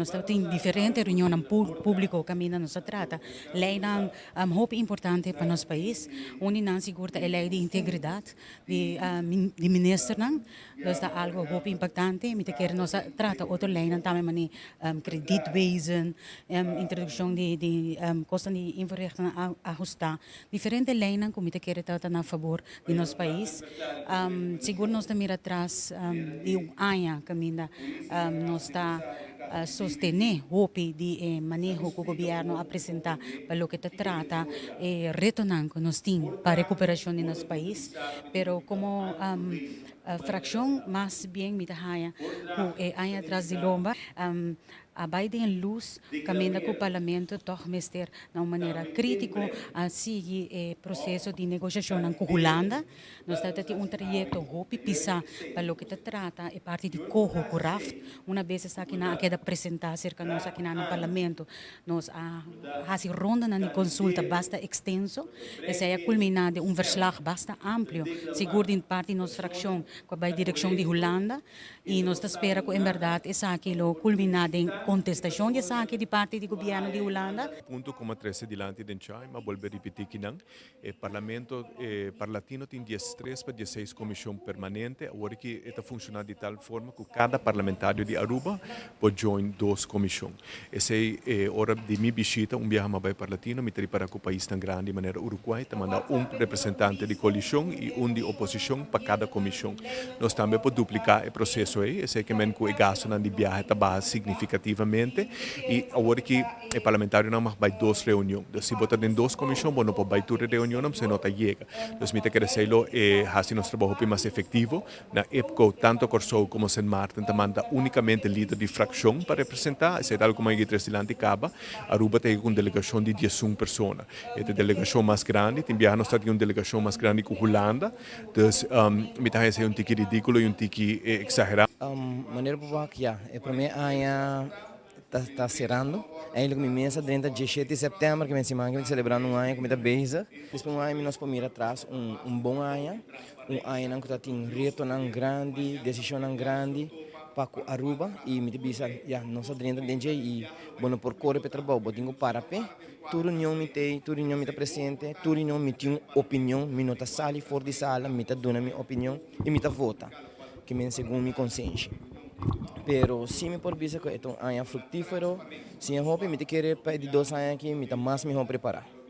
Nos tin diferente reunionnan publico caminda nos a trata leynan hopi importante pa nos pais. Un di nan sigur ta e ley di integridad di ministernan. Dus ta algo hopi impactante. Mi ta kere nos a trata otro leynan tambe mane kredietwezen, introduccion di cosnan di invoerrechten ahusta. Diferente leynan cu mi ta kere ta na favor di nos pais. Sigur nos ta mira atras di un aña caminda nos ta sostene hopi di maneho cu gobierno a presenta pa loke ta trata retonan cu nos tin pa recuperacion di nos pais. Pero como fraccion, mas bien mi ta haya cu aña atras di lomba a bay den luz caminda cu parlamento toch mester na un manera critico a sigui e proceso di negociacion cu Hulanda. Nos ta tin un trayecto hopi pisa pa loke ta trata e parti di coho cu RAFT. Un bes esaki a keda presenta cerca nos aki na parlamento, nos a hasi ronda di consulta basta extenso. Esey a culmina den un verslag basta amplio, sigur di parti nos fraccion, cu bay direccion di Hulanda, y nos ta spera cu en berdad esaki lo culmina den contestacion di esaki di parti di gobierno di Hulanda. Punto cu m'a trece dilanti den Chai, m'a bolbe ripiti cu nan. E parlamento Parlatino tin 13 pa 16 comision permanente, awor cu ta funciona di tal forma cu cada parlamentario di Aruba por join dos comision. Esey ora di mi bishita, un biaha m'a bay Parlatino, mi para cu paisnan grandi manera Uruguay, ta manda un representante di coalicion y un di oposicion pa cada comision. Nos tambe por duplica e proceso ey, esey kiermen cu e gastonan di biahe ta baha significativamente y awor cu e parlamentarionan mag bay dos reunion. Dus si bo ta den dos comision, bo no por bay tur reunion, bo no ta yega. Dus mi ta kere lo hasi nos trabou mas efectivo. Na IPCO, tanto Corsou como Sint Maarten ta manda unicamente lider di fraccion pa representa. Esey ta algo cu mi trece dilanti caba. Aruba tin un delegacion di 11 persona. E delegacion mas grandi, tin biaha nos tin un delegacion mas grandi cu Hulanda. Dus mi ta un tiki ridiculo y un tiki exagera. Manera bo ja, e prome aña ta cerrando. Eigenlijk mi mes a drenta 17 di september, cu mi siman cu mi celebrando un aña cu mi ta bezig. Dus un aña nos por mira atras un bon aña, un aña cu tin retonan grandi, decisionnan grandi pa Aruba y mi bisa, ja, nos a drenta den y bueno, por core pa trabou, bo tin cu para pe. Tur reunion mi tin, tur reunion mi ta presente, tur reunion mi tin opinion, mi no ta sali for di sala, mi ta duna mi opinion y mi ta vota, kiermen segun mi consenso. Pero si mi por bisa cu e un aña fructifero, si mi hopi mi ta kere pa di 2 aña aki, mi ta mas miho prepara.